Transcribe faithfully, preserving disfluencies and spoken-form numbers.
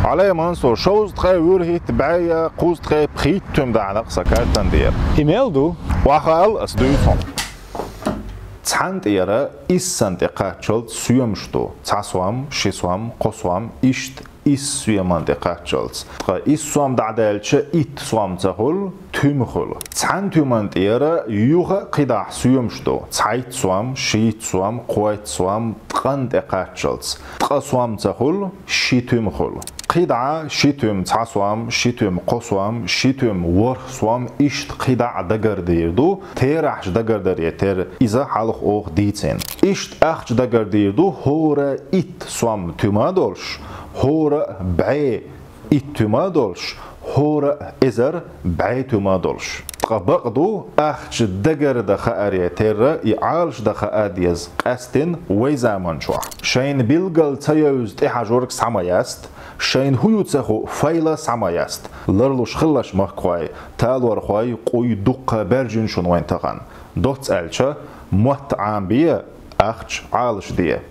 Ӏалай Мансур, шовзткъе вуьрхӀитта бӀе я кхузткъе пхийтта туьма даьннад-кх сан картан тӀера. И мел ду? Ваха ала, ас дуьйцу хьуна. Цхьан тӀера исс санна тӀе кхаччалц соьмаш ду. Цхьа сом, ши сом, кхо сом, иштта исс соьмана тӀе кхаччалц. Ткъа исс сом дӀадаьлча, итт сом ца хуьлу, туьма хуьлу. Цхьана туьмана тӀера юха а кхидӀа соьмаш ду. Цхьайтта сом, шийтта сом, кхойтта сом, ткъана тӀе кхаччалц. Ткъа сом ца хуьлу, ши туьма хуьлу. КхидӀа ши туьма цхьа сом, ши туьма кхо сом, ши туьма ворхӀ сом, иштта кхидӀа дагардийр ду, терахьаш дагардаре терра, иза хьалха оха дийцина. Иштта ахча дагардийр ду, хӀора итт сом туьма долуш, хӀора бӀе итт туьма долуш, хӀора эзар бӀе туьма долуш. Ткъа бакъ ду, ахча дагардан хааре терра, и Ӏалашдан хаа деза, къаьсттина вай заманчохь. Шайна билггал ца евза тӀехьажург схьа ма яста, шайна хӀун ю ца хуу файла схьа ма яста. Ларлуш хилалаш, махкахой, талорхой, къуй, дуккха баьржина шуна вайн тахана. Доцца аьлча, мотт Ӏамабе, ахча Ӏалашде.